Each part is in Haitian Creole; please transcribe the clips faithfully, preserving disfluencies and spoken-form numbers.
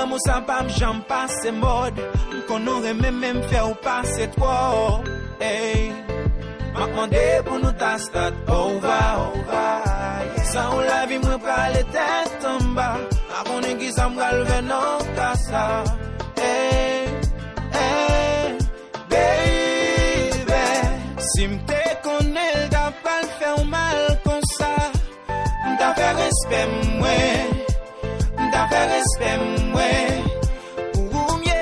Lanmou sa p ap janm pase mòd. M konn ou renmen men m fè w pase twò. Ey. M ap mande pou nou ta start over, over. San ou lavi mwen prale tèt anba. Pa konnen kisa m pral fè nan ka sa. Ey, ey, baby. Si m te konnen l ta pral fè w mal konsa. M ta fè respè mwen, m ta fè respè mwen pou ou m ye.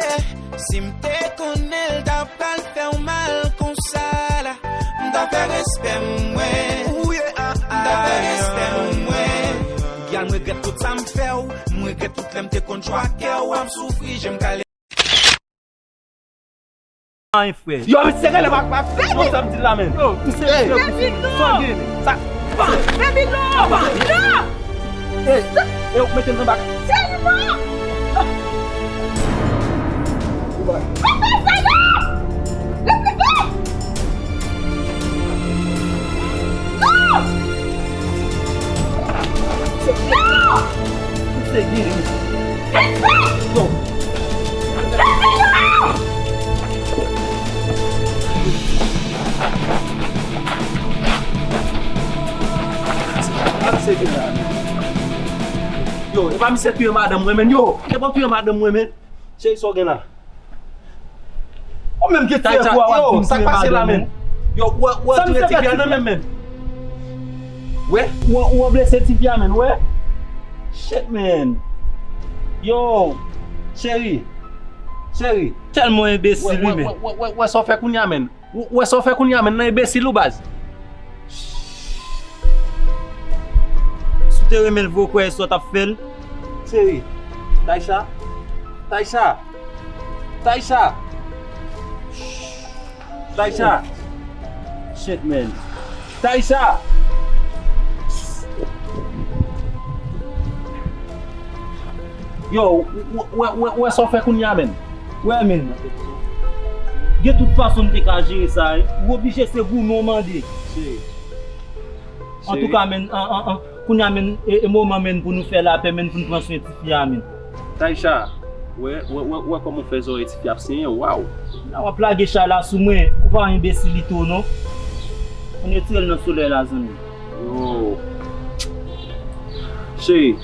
Si m te konnen l ta pral fè w mal konsa la, m ta fè respè mwen, m ta fè respè mwen. Gyal, m regrèt tout sa m fè w, m regrèt tout lè m te konn jwe ak kè w, w ap soufri, je m kale. Anyen, frè. Yo, misye genlè pa, pa, pa konn sa m di la, menm. Yo, misye, misye, misye, sa gen, sa. Baby, non! Non! Ey, ey, ou mete l nan bak. Seri, non! Ou pa fè sa, non! Lève le pied! Non! Non! Misye gen. Fè sa! Yo. Yo, e pa misye touye madanm mwen, menm, yo. E pa touye madanm mwen, menm. Cheri, sa w gen la? Ou menm ki tire kou a, w ap vin touye madanm ou. Yo, ou wè, ou wè touye tifi a nan men, menm. Wè, ou wè, ou wè blese tifi a, menm, wè. Shit, man. Yo, cheri. Cheri. Tèlman enbesil, wi, men. Wè, wè, wè, wè sa w fè kounye a, menm. Ou, ou wè sa w fè kounye a, menm, nan enbesil ou, baz. Si w te renmen l vre, ou kwè e sa w t ap fè l? Cheri. Taïcha. Taïcha. Taïcha. Taïcha. Shit, man. Taïcha. Yo, ou, ou, ou, ou, ou wè sa w fè kounye a, menm? Wè, menm. Gen tout fason m te ka jere sa, wi. Ou oblije se goumen w mande. Cheri. Antouka, menm, an, an, an, kounye a, menm, e, e moman, menm, pou nou fè lapè, menm, pou nou pran swen tifi a, menm. Taïcha, wè, wè, wè, wè kòman w fè zòrèy tifi ap senyen, waw. La w ap lage chay la sou mwen, ou pa enbesil li tou, non. Ann retire l nan solèy la, zanmi. Yo. Cheri.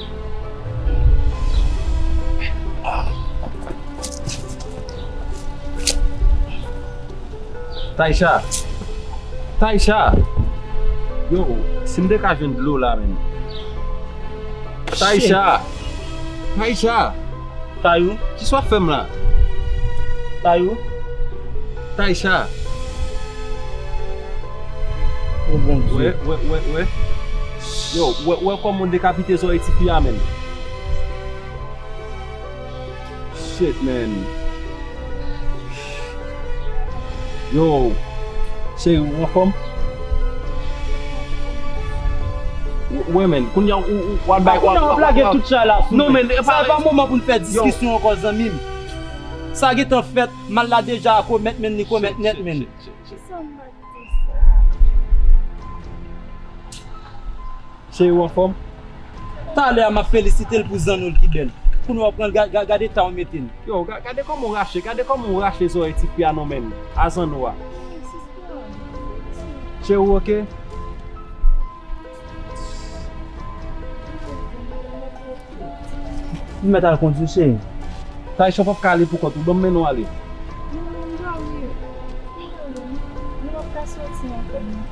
Taïcha. Taïcha. Yo, si m te ka jwenn dlo la, menm. Taïcha. Taïcha. Tayou. Kisa w ap fè m la? Tayou. Taïcha. O Bondye. Wè, wè, wè, wè. Yo, wè, wè kòman w dekapite zòrèy tifi a, menm. Shit, man. Yo, cheri, ou anfòm? W-, wè, man, kounye a, ou, ou, w al bay, w al, w al, w al. Kounye a, w ap lage tout chay la sou mwen. Non, man, sa pa moman pou n fè diskisyon ankò, zanmi m. Sa gentan fèt, mal la deja komèt, man, li komèt nèt, man. Kisa m pa di sa? Cheri, ou anfòm? Talè a m ap felisite l pou zanno l ki bèl. Kounye a w ap pran l, ga-, ga-, gade eta w mete l. Yo, ga-, gade kòman w rache, gade kòman w rache zòrèy tifi a non, man. A zanno a. Cheri, ou oke? M mèt al kondui, cheri. Taïcha, w p ap ka ale pou kont ou, ban m mennen w ale. Non, m pral ye. M pral ye. M p ap ka soti ankò, non.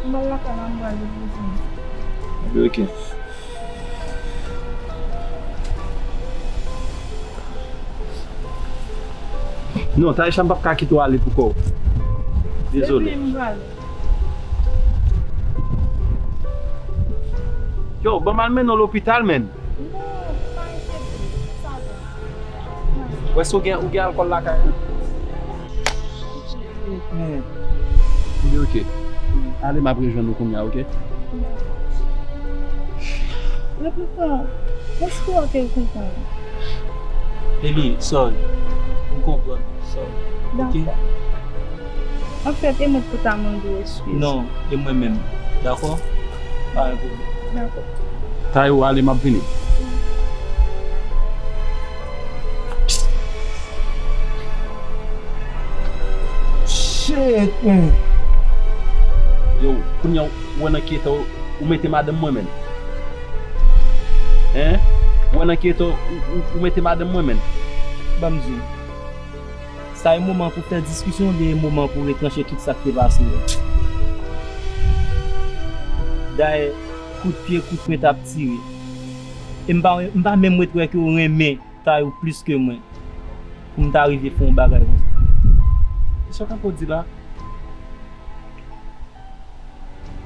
M al lakay la, m pral repoze m. Ok. Non, Taïcha, m p ap ka kite w ale pou kò w. Dezole. Baby, m pral. Yo, ban m al mennen w lopital, man. Non, pa enkyete, sa bon. Wè si w gen, ou gen alkòl lakay ou. Men, men, ok. Ale, m ap rejwenn ou kounye a, ok? Replikan, èske w ap konprann? Baby, sorry. M konprann. Sorry. Ok? Dakò. Anfèt, e mwen ki pou ta mande w eskiz. Non, e mwen menm. Dakò? Pa gen pwoblèm. Dakò. Tayo, ale, m ap vini. Yo, kounye a ou wè nan ki eta ou, ou mete madanm mwen menm. Hein? Ou wè nan ki eta ou, ou, ou, ou mete madanm mwen menm. Ban m di w. Sa e moman pou fè diskisyon oubyen e moman pou retranche tout sa k te pase yo? Dayè, kout pye, kout pwen t ap tire. E m pa, m pa menm ret wè ke w renmen tay ou plis ke mwen pou m ta rive fè yon bagay konsa. Sa w t ap di la?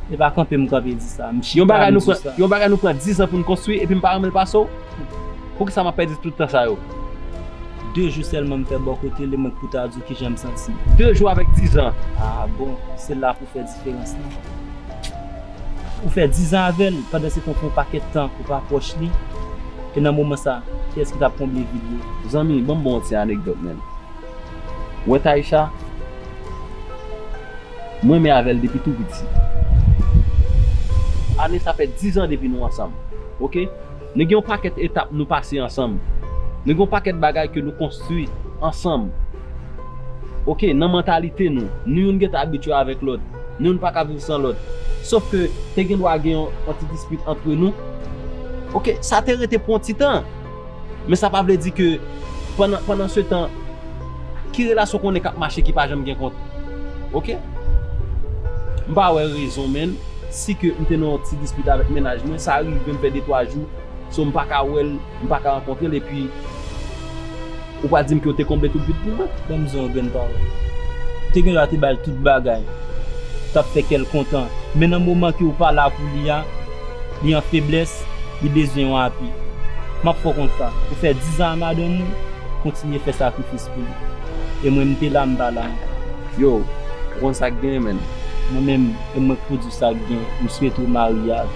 E pa kanpe m kanpe di sa. M chita, m di sa. Yon bagay nou pran, yon bagay nou pran diz an pou n konstwi epi m pa renmen l pase w? Poukisa m ap pèdi tout tan sa yo? De jou sèlman m fè bò kote l e mwen k pou ta di w kijan m santi m. De jou avèk diz an. Ah bon, se la pou fè diferans lan. Ou fè diz an avè l, pandan se tan w fè yon pakèt tan ou pa pwòch li. E nan moman sa, kiyès ki t ap konble vid yo? Zanmi, ban m ba w yon ti anekdòt, menn. Ou wè Taïsha? Mwen renmen avè l depi tou piti. Ane sa fè diz an depi nou ansanm. Oke? Nou gen yon pakèt etap nou pase ansanm. Nou gen yon pakèt bagay ke nou konstwi ansanm. Oke, nan mantalite nou, nou youn gentan abitye avèk lòt. Nou youn pa ka viv san lòt. Sòf ke te gen dwa gen yon, yon ti dispit antre nou. Oke, sa te rete pou yon ti tan. Men sa pa vle di ke pandan, pandan se tan, ki relasyon konnen k ap mache ki pa janm gen kont? Oke? M pa wè rezon, menn. Si ke m te nan yon ti dispit avèk mennaj mwen, sa rive m fè de twa jou, so m pa ka wè l, m pa ka rankontre l, epi ou pral di m ke w te konble tout vid pou mwen. Ban m di w yon grenn pawòl. Ou te gen dwa te ba l tout bagay. T ap fè kè l kontan. Men nan moman ke w pa la pou li a, li an feblès, li bezwen yon api. M ap fè w konn sa. Ou fè diz an a madanm ou, kontinye fè sakrifis pou li. E mwen, m te la, m pa la ankò. Yo, ou konn sa k genyen, menn? Mwen menm, e mwen k pou di w sa k genyen. M swete w marye avè l.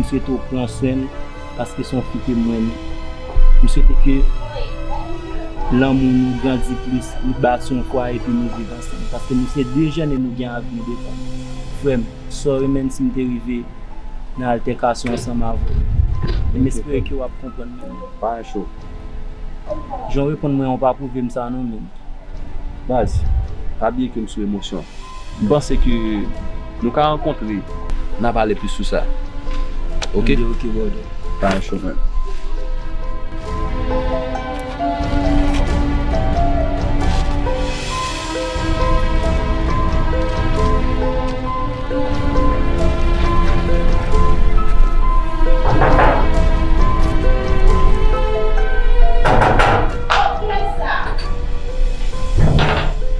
M swete w pran swen l, paske se yon fi ke m renmen. M swete ke lanmou nou grandi plis, li bati yon fwaye epi nou viv ansanm. Paske nou se de jèn e nou gen avni devan nou. Frè m, sorry menn si m te rive nan altèkasyon ansanm avè w. E m espere ke w ap konprann mwen. Pa gen cho. Jan w reponn mwen an, w pa pwouve m sa non, menn. Baz, pa bliye ke m sou emosyon. M panse ke nou ka rankontre, n a pale plis sou sa. Oke? Oke, brother. Pa gen cho, menn.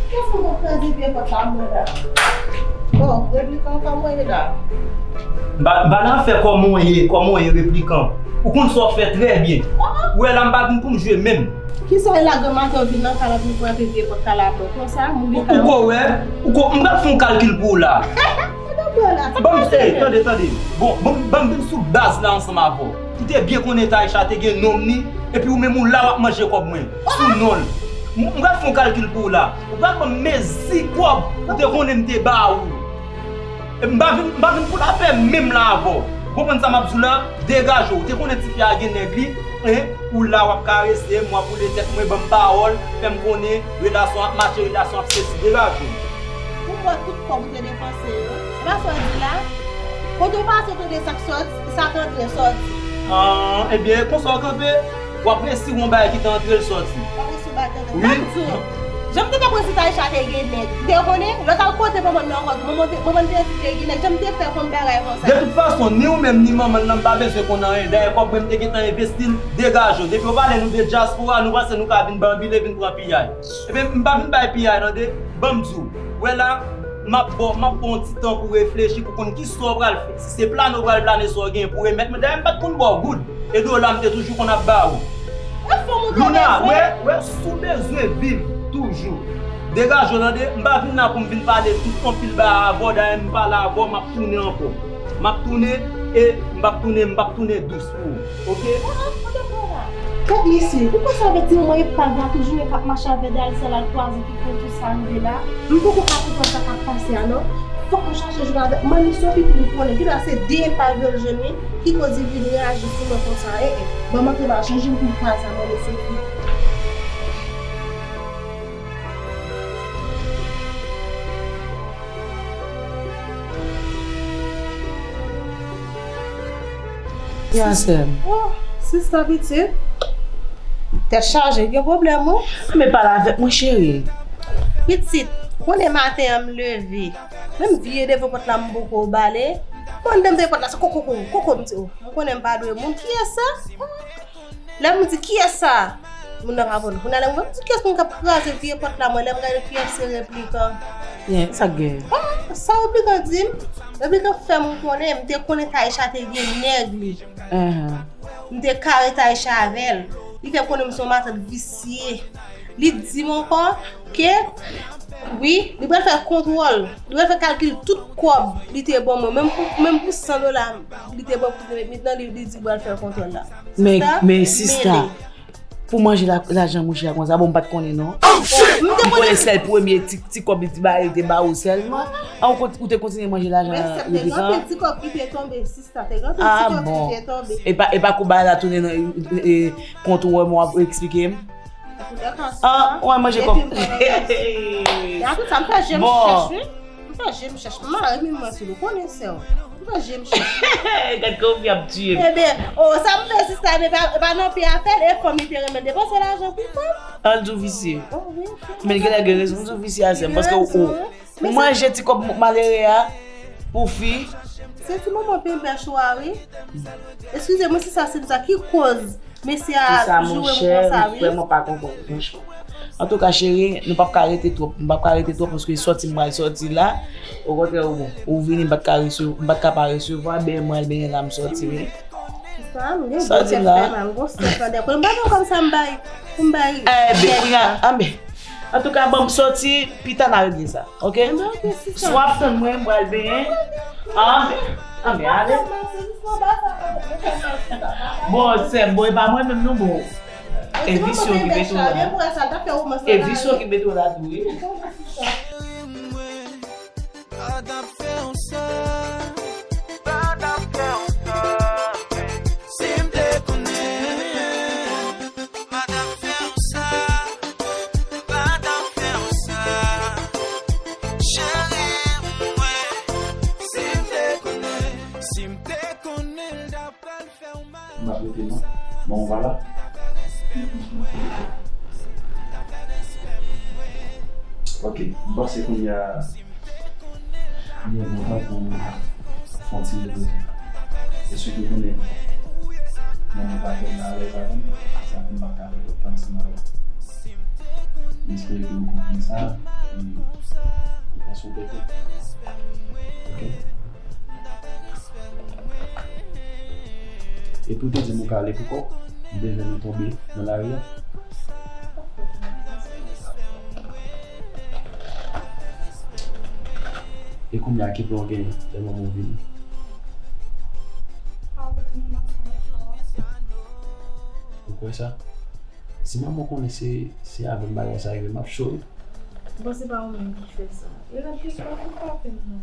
Kiyès ki konn kraze pye pòt la, mwen la? Bon, replikan, kòman w ye la? M pa, m pa nan afè kòman w ye, kòman w ye, replikan. Ou konn sa w fè trè byen. Ou wè la, m pa vin pou m jwe menm. Kisa e la granmate w vin nan kay la pou w frape vye pòt kay la atò konsa, moun gen kay la? Ou ko wè, ou ko, m pral fè yon kalkil pou ou la. Ban m, ey, tande, tande. Bon, ban m, ban m vin sou baz la ansanm avè w. Ou te byen konnen Taïsha te gen nonm li, epi ou menm ou la w ap manje kòb mwen. Sou non l. M, m pral fè yon kalkil pou ou la. Ou pral ban m mezi kòb ou te konnen m te ba ou. E m pa vin, m pa vin pou lapè menm la avè w. Ou konprann sa m ap di w la? Degaje w. Ou te konnen tifi a gen nèg li, en, ou la w ap karese m, w ap woule tèt mwen, ban m pawòl, fè m konnen relasyon ap mache, relasyon ap sesi. Degaje w. Pou m wè tout kòb ou te depanse yo. E pa sa w di la? Kote w pase w tande sa k sòti, sa k antre sòti. Ah, ebyen, konsa w kanpe, w ap resi yon bagay ki te antre l sòti. W ap resi yon bagay ki te antre l. Wi. Ban m di w, jan m te konprann si Taïsha te gen nèg. Ou te konnen, lè w t al kote manman l nan ankò, manman te, manman l te di te gen nèg. Jan m te fè konn bagay konsa. De tout fason, ni ou menm, ni manman l nan, m pa bezwen konn anyen. Dayè, kòb mwen, m te gentan envesti l, degaje w. Depi w pale nou de dyaspora, nou panse nou ka vin banbile, vin pran piyay. Ebyen, m pa vin bay piyay, tande. Ban m di w. Wè la, m ap ba w, m ap ba w yon ti tan pou w reflechi, pou konn kisa w pral fè. Si se plane w pral plane sa w gen pou remèt mwen, dayè m pa t konn ba w goud. E dola m te toujou konn ap ba ou. Luna, wè, wè, si w bezwen viv toujou, degaje w tande, m pa vin la pou m vin pale tout anpil bagay avè w, dayè m pale avè w, m ap tounen ankò. M ap tounen, e m p ap tounen, m p ap tounen dous pou ou. Oke? Ah, ah, kote pran la? Kèt mesye, ou panse avèk ti manman epav la toujou e k ap mache avè Dalisa l al kwaze ki kote sa rive la? M poko ka konprann sa k ap pase a non. Fòk nou chache jwe avèk manmi Sophie pou nou konnen. Kidwa se de epav yo l jwenn wi. Ki koz li vin reyaji sou mwen konsa? Eh, eh. Ban m antre m al chanje m pou m kwaze a manmi Sophie. Kiyès, sè m? Oh, sista pitit. Tèt chaje, gen pwoblèm, wi. Men pale avèk mwen, cheri. Pitit, konnen maten an m leve. Menm vye devan pòt la, m poko bale. Pandan m te pòt la, se koko, koko, koko, m di, oh, m konnen m pa dwe moun. Kiyès sa? Lè m di, "Kiyès sa?" Moun nan pa konn. Kounye a, lè m di, "Kiyès moun k ap kraze vye pòt la?" Mwen, lè m gade, kiyès se Replikan. Yeah, sa k gen? Ah, sa Replikan di m? Replikan fè m konnen, m te konnen Taïcha te gen nèg li. Ahan. M te kare Taïcha avè l. Li fè konnen m se yon matant visye. Li di m ankò ke, wi, li pral fè kontwòl. Li pral fè kalkil tout kòb li te ban mwen. Menm pou, menm pou san dola li te ban pou te met nan li, li di l pral fè kontwòl la. Men, sista, men sista, mele. Pou manje la, lajan mouche a konsa, bon, m pa t konnen non. M te konnen sèl premye ti, ti kòb li te ba, li te ba ou sèlman. An, ou kont-, ou te kontinye manje lajan Replikan? Men sè m te gen anpil ti kòb ki te tonbe, sista, te gen anpil ti kòb ki te tonbe. E pa, e pa kou bagay la tounen nan, e, e, kont ou wè m w ap eksplike m? An, w al manje kòb. Epi m konnen. E a tout sa, m fè je m chèch, wi. M fè je m chèch. M mare men mwen sou li, w konnen sè w. M fè je m chèch. Gad kòman fi ap tiye m. Ebyen, oh, sa m fè sista, ebyen, pa, pa nan pye a fè l, e fanm li te renmen depanse lajan pou fanm. Al di w visye. Oh, wi, wi. Men genlè gen rezon, m di w visye a sè m, paske ou, ou manje ti kòb malere a pou fi. Se ti moman penbèch ou a, wi. Eskize mwen, sista Silvia, ki koz mesye a joure m konsa, wi. Vrèman pa konprann, franchman. Antouka, cheri, nou p ap ka rete twòp. M p ap ka rete twòp paske sòti m pral sòti la. Okontrè, ou bon. Ou vini, m pa t ka rese-, m pa t ka pa resevwa, benyen mwen al benyen la, m sòti, wi. Sa m gen gwo tèt fè mal, m gon sèt nan dèyè. Konnen m pa nan kòm sa m bay, pou m bay. Enben, kounye a, enben. Antouka, ban m sòti, pita n a regle sa. Ok? Anben, ok, sista. Si w ap tann mwen, m pral benyen. Anben, anben, ale. Bon, sè m, bon, e pa mwen menm non, bon. E visye ki mete w la. E visye ki mete w la tou, wi. Pa t ap fè w sa. Pa t ap fè w sa. Si m te konnen. Pa t ap fè w sa, pa t ap fè w sa. Cheri mwen, si m te konnen, si m te konnen l t ap pral fè w mal. M ap rete non. Bon, vwala. Ok, m panse kounye a li enpòtan pou fè yon ti repoze. Èske w konnen manman pa fè m alèz avè m? Sa fè m pa ka fè lòt tan ansanm avè w. M espere ke ou konprann sa e ou pran swen tèt ou. Ok? Epi w te di m ou ka ale pou kò w, m te jwenn ou tonbe nan lari a. E kounye a, ki plan w genyen lè manman w vini? Ou kwè sa? Si manman w konnen se, se avè m bagay sa rive, m ap cho wi. Bon, se pa ou menm ki fè sa. E Replikan, ou pa pè m non.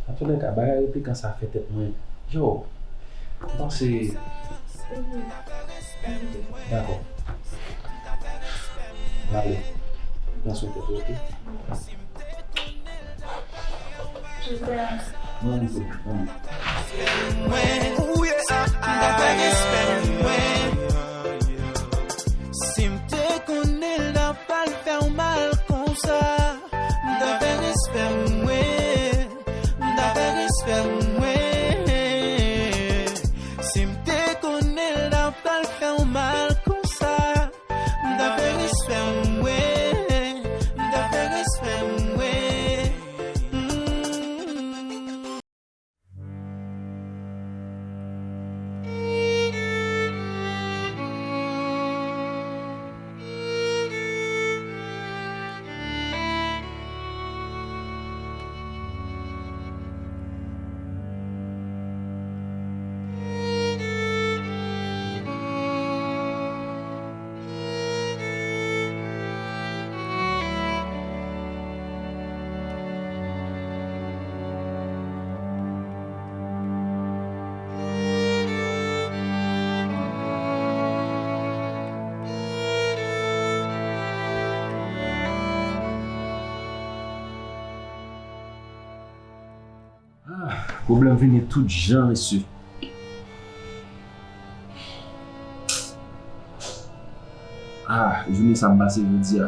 Antouka, bagay Replikan sa fè tèt mwen. Yo, m panse. Dakò. M ale. Pran swen tèt ou, ok? Mwen, mwen, mwen. Mwen, ou ye sa, m ta fè respè mwen. Si m te konnen l ta pral fè w mal konsa, m ta fè respè mwen, m ta fè respè mwen. Si m te konnen l ta pral fè w mal konsa, m ta fè respè mwen, m ta fè respè mwen. Mm. Pwoblèm vini tout jan, mesye. Ah, jounen sa m pase jodi a,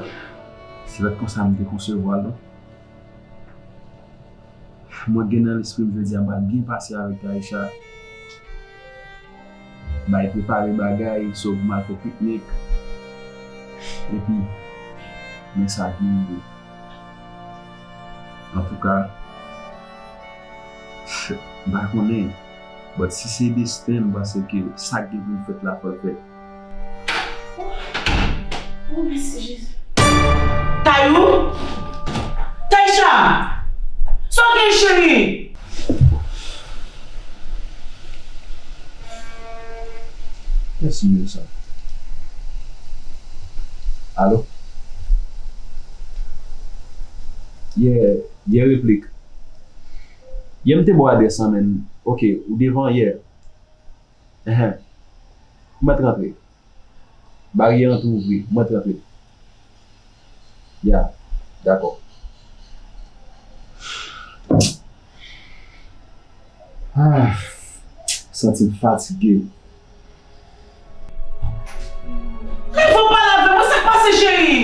se pa t konsa m te konsevwa l, non. Mwen gen nan lespri m jodi a m pral byen pase avèk Taïsha. Bay prepare bagay, so pou m al fè piknik. Epi, men sa ki rive. Antouka, m pa konnen, but si se desten, m panse ke sa k gen pou l fèt la, fò l fèt. Oh, mèsi, Jezi. Tayou? Taïsha! Sa w gen, cheri? Mèsi, Wilson. Alo? Yeah, yeah, replik. Yeah, m te ba w adrès lan, men. Ok, ou devan, yeah. Enhen. Mèt rantre. Baryè an tou ouvri, mwen t rantre. Ya, dakò. Ah, santi m fatige. Leve w pale avè mwen, sa k pase, cheri?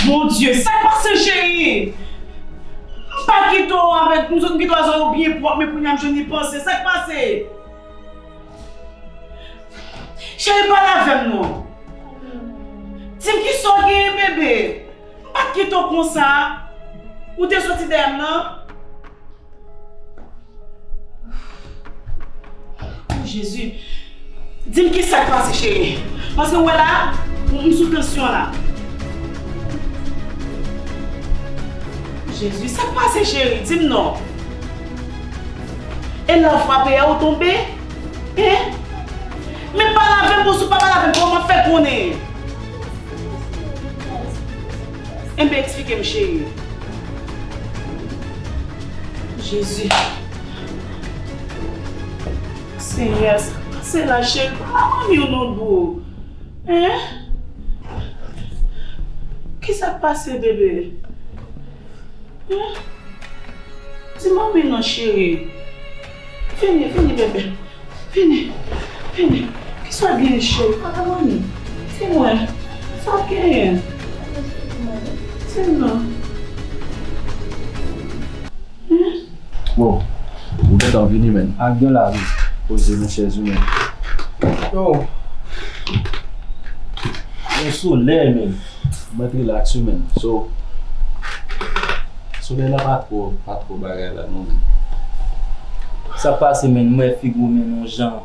Bondye, sa k pase, cheri? M pa kite w avèk, m sot kite w a zò yo byen pwòp, men kounye a m jwenn li panse. Sa k pase? Cheri, pale avè m non. Di m kisa w genyen, bebe. M pa t kite w konsa. Ou te soti dèyè m nan. Oh, Jezi. Di m kisa k pase, cheri. Paske w wè la, m sou tansyon la. Jezi, sa k pase, cheri? Di m non. E lè w frape a, ou tonbe? Hein? Men pale avè m, bon, si w pa pale avè m, kòman m ap fè konnen? Enben, eksplike m, cheri. Jezi. Senyè, sa k pase la, cheri? Pale a manmi w non, boo. Hein? Kisa k pase, bebe? Hein? Di manmi non, cheri. Vini, vini, bebe. Vini, vini. Kisa w gen, cheri? Pale a manmi. Di mwen. Sa w genyen? Di m non. Hein? Bon, ou gentan vini, menn. Ak gen lavi. Poze nan chèz ou, menn. Yo. Yon solèy, menn. Mwen t relax wi, menn. So, solèy la pa twò, pa twò bagay la non, menn. Sa k pase, menn? M wè figi w, menn, yon jan,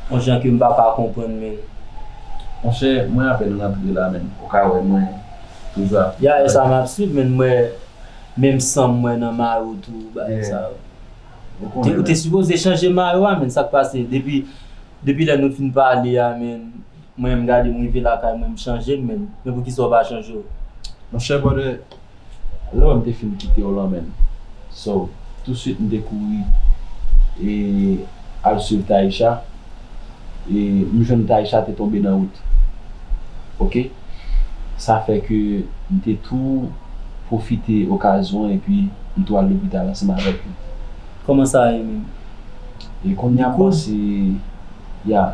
yon jan ke m pa ka konprann, menn. Monchè, mwen apèn rantre la, menn. Ou ka wè mwen toujou ap... Ya, e sa m ap swiv, menn. M wè menm san m wè nan mayo tou, bagay sa yo. Ou te, ou te sipoze chanje mayo a, menn. Sa k pase? Depi, depi lè nou fin pale a, menn, mwen menm gade m rive lakay mwen, m chanje l, menn. Men poukisa w pa chanje w? Monchè, brother, lè w wè m te fin kite w lan, menn. So, tousuit m te kouri e al swiv Taïsha. E m jwenn Taïsha te tonbe nan wout. Oke? Sa fè ke m te tou pwofite okazyon epi m tou al lopital ansanm avèk li. Kòman sa ye menm? E kounye a m panse, ya,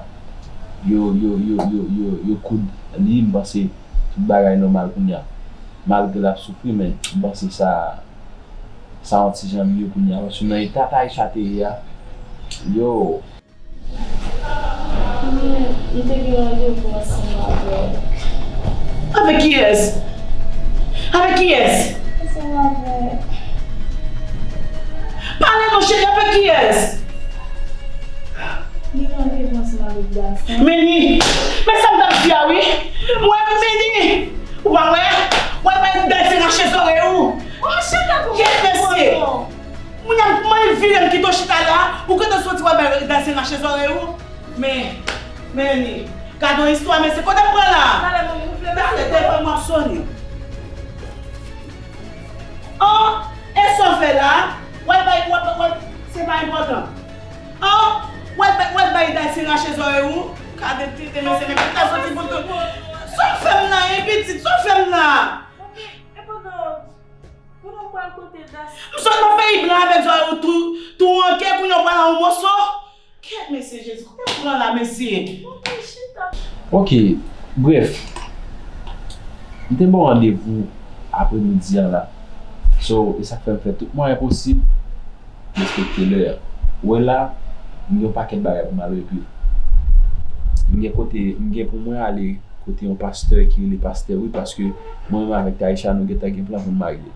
yo, yo, yo, yo, yo, yo koud li, m panse tout bagay nòmal kounye a. Malgre l ap soufri, men m panse sa, sa yon ti jan miyo kounye a. Paske nan eta Taïsha te ye a, yo, Men, m te gen randevou ansanm avèk... Avèk kiyès? Avèk kiyès? Ansanm avèk... Pale non, cheri, avèk kiyès? M gen randevou ansanm avèk Dasen. Meni, men sa m t ap di a wi. Mwen, Meni, ou pa wè? Wè, bay Dasen rache zòrèy ou. Kèt mesye. Mwen ap, mwen vire m kite w chita la, ou gentan soti w al bay Dasen rache zòrèy ou. Men, men, gade yon istwa, mesye, kote m pran la? Talè, manmi, ou vle... Talè, telefòn mwen ap sonnen. An, e sa w fè la? W al bay, w al, w al, se pa enpòtan. An, w al bay, w al bay Dasen rache zòrèy ou? Gade tenten, mesye, men kote w soti pou tout. Sa w fè m la, e pitit, sa w fè m la? Manmi, e pandan, pandan M sot nan peyi blan avèk zòrèy ou tou, tou anke, kounye a w pral an yon moso. Kèt, mesye Jezi, kote m pran la, mesye? Ok, brèf, m te ba w randevou apremidi a la. So, e sa k fè m fè tout mwayen posib respekte lè a. Ou wè la, m gen yon pakèt bagay pou m al regle. M gen kote, m gen pou mwen ale kote yon pastè ki rele pastè Wi, paske mwen menm avèk Taïsha nou gentan gen plan pou n marye.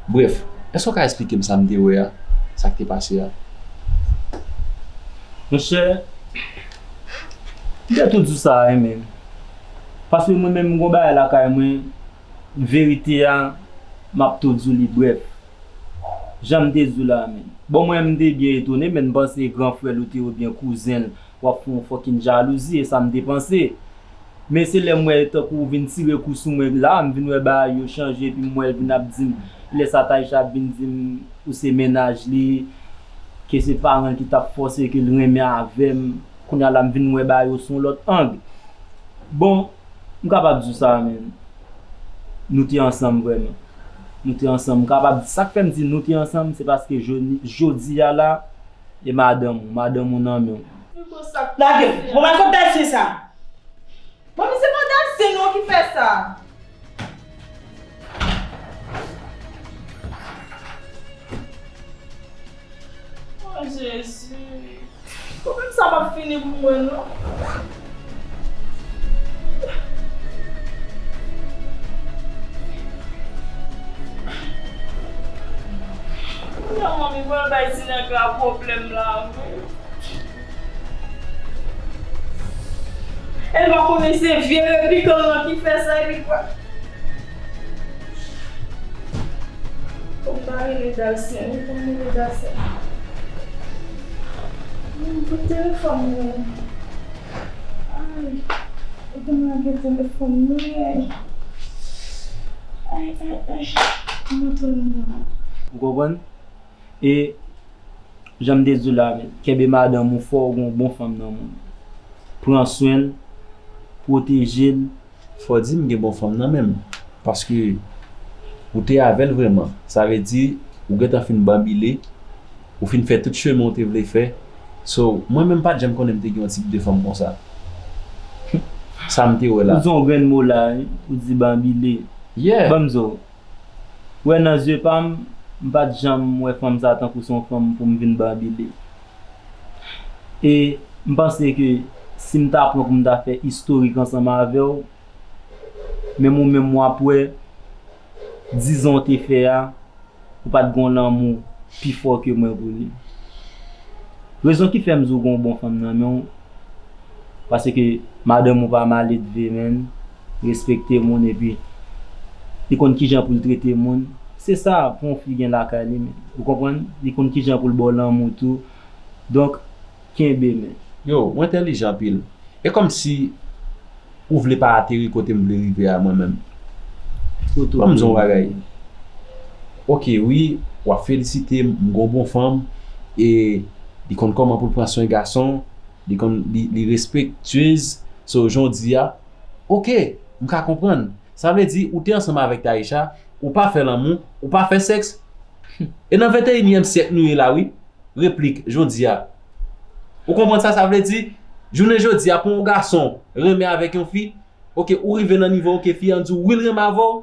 Brèf, èske w ka eksplike m sa m te wè a, sa k te pase a? Monchè, m te tou di w sa wi menm. Paske mwen menm m gon bagay lakay mwen, verite a, m ap tou di w li brèf. Jan m te di w la menm. Bon mwen menm m te byen etone, men m panse gran frè l ou te oubyen kouzen l w ap fè yon fucking jalouzi, e sa m te panse. Men se lè m wè tankou ou vin tire kou sou mwen la, m vin wè bagay yo chanje, epi m wè l vin ap di m, lè sa Taïsha ap vin di m ou se mennaj li, ke se paran l ki t ap fòse ke l renmen avè m, kounye a la m vin wè bagay yo sou yon lòt ang. Bon, m kapab di w sa menm, nou te ansanm vrèman. Nou te ansanm, m kapab di sa k fè m di nou te ansanm, se paske jodi a la, e madanm ou, madanm ou nan men w. Lage m. Bon, men kot Dayisyen sa? Bon, men se pa Dayisyen non ki fè sa. Oh, Jezi. Pwoblèm sa p ap fini pou mwen non. Kounya manmi pral bay ti nèg la pwoblèm la vre. E l pa konnen se vye repikan an ki fè sa epi kwa. Fòk m ta rele Dalsen wi, fòk m rele Dalsen. Mwen pran telefòn mwen. Ay, ou te lage telefòn mwen. Ay, ay, ay. Mwen twò nan. Ou konprann? E jan m te di w la, kenbe madanm ou fò, ou gen yon bon fanm nan men w. Pran swen l, pwoteje l. Fò w di m gen bon fanm nan men m. Paske ou te avè l vrèman. Sa vle di ou gentan fin banbile, ou fin fè tout chemen ou te vle fè. So, mwen menm m pa t janm konnen m te gen yon tip de fanm konsa. Sa m te wè la. Ou di yon grenn mo la wi, ou di banbile. Yeah. Ban m di w. Wè nan zye pa m, m pa t janm wè fanm sa tankou se yon fanm pou m vin banbile. E m panse ke si m ta pran pou m ta fè istorik ansanm avè w, menm ou menm w ap wè, dizan w te fè a, ou pa t gen yon lanmou pi fò ke mwen pou li. Rezon ki fè m di w gen yon bon fanm nan men w, paske madanm ou pa maledve menm, respekte moun epi li konn kijan pou l trete moun. Se sa pou yon fi gen lakay li menm. Ou konprann? Li konn kijan pou l ba w lanmou tou. Donk, kenbe men. Yo, ou entèlijan anpil. E kòmsi ou vle pa ateri kote m vle rive a mwen menm. Ban m di w yon bagay. Ok wi, w ap felisite m, m gon bon fanm, e li konn kòman pou l pran swen gason, li konn, li, li respektyez, so jan w di a, ok, m ka konprann. Sa vle di ou te ansanm avèk Taïsha, ou pa fè lanmou, ou pa fè sèks. E nan venteyinyèm syèk nou ye la wi. Replik, jodi a. Ou konprann sa sa vle di? Jounen jodi a, pou yon gason renmen avèk yon fi, ok, ou rive nan nivo, ok, fi an di w wi l renmen avè w,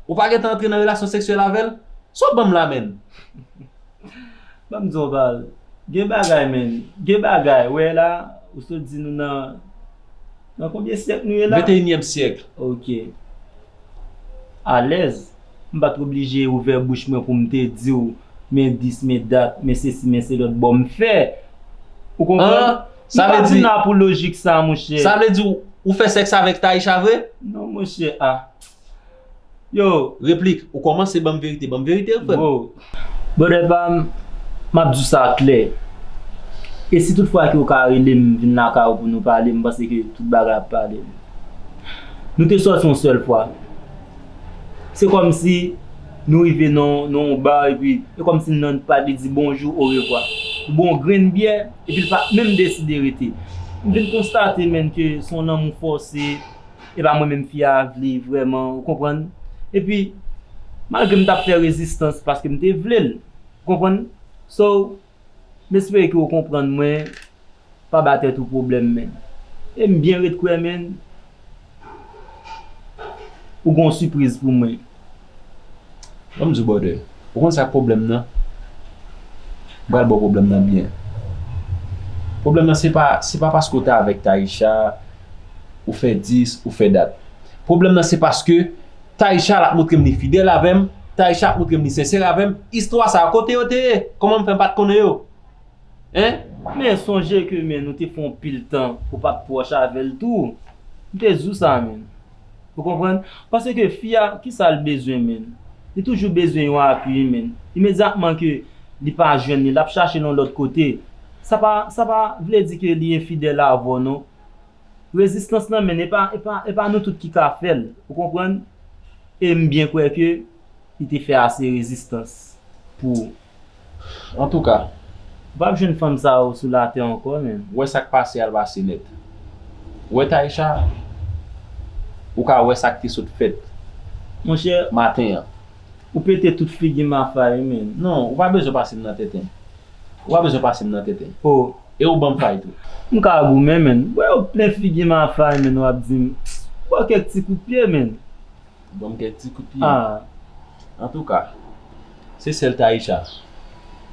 ou pa gentan antre nan relasyon seksyèl avè l, sa w ban m la menm. Ban m di w baz, gen bagay menm, gen bagay, wè la, ou sot di nou nan, nan konbyen syèk nou ye la? Venteyinyèm syèk. Ok. Alèz. M pa t oblije ouvè bouch mwen pou m te di w, men dis, men dat, men sesi, men se lòt bò m fè. Ou konprann? An, sa vle di. M pa vin la pou lojik sa, monchè. Sa vle di w, ou fè sèks avèk Taïsha vre? Non, monchè, a. Yo. Replik, ou kòmanse ban m verite, ban m verite, frè m. Bro, brother pa m, m ap di w sa klè. E si tout fwa ke w ka rele m vin lakay ou pou nou pale, m panse ke tout bagay ap pale. Nou te sòti yon sèl fwa. Se kòmsi nou rive nan, nan yon ba epi e kòmsi nan pa te di bonjou, orevwa. Ou bwè yon grenn byè epi l pa menm deside rete. M vin konstate, menn, ke se yon lanmou fòse, e pa mwen menm fi a vle vrèman, ou konprann? Epi, Malgre m t ap fè rezistans paske m te vle l. Ou konprann? So, m espere ke w konprann mwen, pa ba tèt ou pwoblèm, menn. E m byen ret kwè, menn, ou gen yon sipriz pou mwen. Ban m di w, brother, ou konn sa k pwoblèm nan? M pral ba w pwoblèm nan byen. Pwoblèm nan se pa, se pa paske w te avèk Taïsha, ou fè dis, ou fè dat. Pwoblèm nan se paske Taïsha, l ap montre m li fidèl avè m. Taïsha ap montre m li sensè avè m. Istwa sa yo, kote yo te ye? Kòman m fè m pa t konnen yo? Hein? Men sonje ke, men, nou te fè yon pil tan ou pa t pwòch avè l tou. M te di w sa, men. Ou konprann? Paske fi a, kisa l bezwen, men? Li toujou bezwen yon apui, men. Imedyatman ke li pa jwenn li, l ap chache l yon lòt kote. Sa pa, sa pa vle di ke li enfidèl avè w, non. Rezistans lan, men, e pa, e pa, e pa nou tout ki ka fè l, ou konprann? E m byen kwè ke li te fè ase rezistans pou ou. Antouka, ou p ap jwenn fanm sa yo sou latè ankò, men. Ou wè sa k pase a, l pase nèt. Ou wè Taïsha, ou ka wè sa k te sot fèt, monchè, maten an. Ou pete tout figi m a fay, men. Non, ou pa bezwen pase m nan tenten. Ou pa bezwen pase m nan tenten. Oh. E ou ban m fay tou. M ka goumen, men. Wè, ou plen figi m a fay, men, w ap di m, ba w kèk ti kout pye, men. Ban m kèk ti kout pye. Ah. Antouka, se sèl Taïsha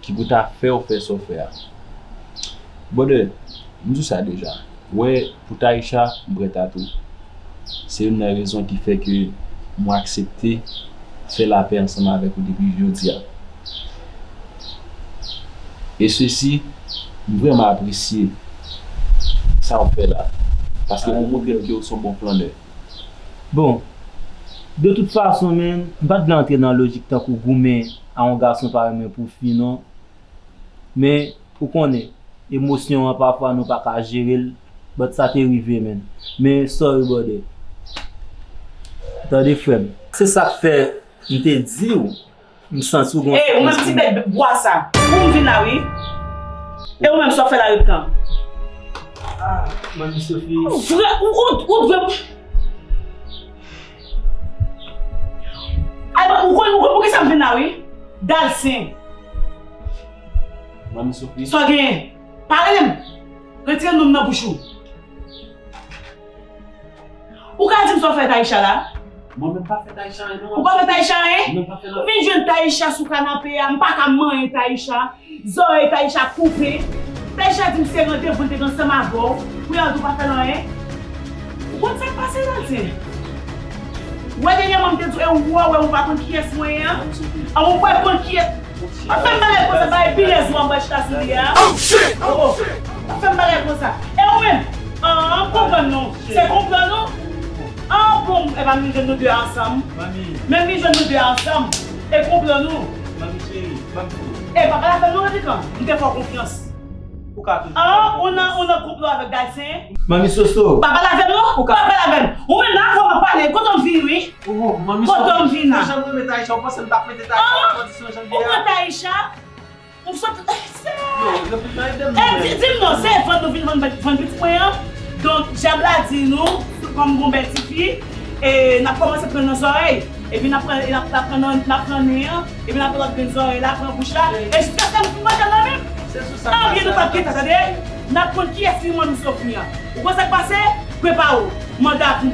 ki pou ta fè w fè sa w fè a. Brother, m di w sa deja. Wè, pou Taïsha, m prèt a tou. Se youn nan rezon ki fè ke mwen aksepte fè lapè ansanm avèk ou depi jodi a. E sesi, m vrèman apresye sa w fè la, paske ou montre m ke w se yon bon flannè. Bon, de tout fason, men, m pa t vle antre nan lojik tankou goumen a yon gason parèy mwen pou fi, non. Men, ou konnen, emosyon an pafwa nou pa ka jere l, but sa te rive, men. Men, sorry, brother. Tande, frè m. Se sa k fè m te di w, m santi w gon... Ey, ou menm ti bèt bwa sa. Pou m vin la, wi. E ou menm, sa w fè la, ret tan? Ah, Manmi Sophie. Ou vre, ou, ou, ou vre. Ay, ou konn, ou konn poukisa m vin la, wi? Dalsen. Manmi Sophie. Sa w genyen? Pa rele m. Retire non m nan bouch ou. Ou ka di m sa w fè Taïsha la? Mwen menm pa fè Taïsha anyen, non. Ou pa fè Taïsha anyen? Mwen pa fè, non. Vin jwenn Taïsha sou kanape a, m pa ka manyen Taïsha. Zòrèy Taïsha koupe. Taïsha di m se randevou l te gen ansanm avè w pou y al di w pa fè l anyen. Ou konn sa k pase, Dalsen? Ou wè dènyèman m te di w, e ou wè, wè, ou pa konn kiyès mwen ye a? An, ou pa konn kiyès. Pa fè m bagay konsa, bagay bilèz ou an ba chita sou li a. Oh, shit! Oh, oh. Pa fè m bagay konsa. E ou menm? An, m konprann non. Se konprann non. An, bon, e pa m vin jwenn nou de ansanm. Manmi. Men m vin jwenn nou de ansanm. E konprann nou. Manmi cheri, ban m tou. E pa pale avè m non, Rodikan. M te fè w konfyans. Ou ka toujou fè m konfyans. An, ou nan, ou nan konplo avèk Dalsen? Manmi Soso. Pa pale avè m non. Ou ka. Pa pale avè m. Ou menm la, fò m pale. Kote w vin, wi? Oh, Manmi Soso. Kote w vin la? Ou janm renmen Taïsha, ou panse m t ap mete Taïsha nan kondisyon jan l ye a? Ou pran Taïsha? Ou sot... Yo, yo vin nan ede m, e, di, di m non, se vann nou vin vann, vann pitit mwen an. Donk, dyab la di nou, kòm gon bèl tifi, e n ap kòmanse pran nan zòrèy, epi n ap pran, n ap, n ap pran nan, n ap pran nen an, epi n ap pran lòt grenn zòrèy la, pran bouch la, e jiskaske nou fin manje l nan menm. Se sou sa. Anbyen nou p ap gentan, tande? N ap konn kiyès ki manmi Sofi an. Ou konn sa k pase? Prepare w. Manda vin.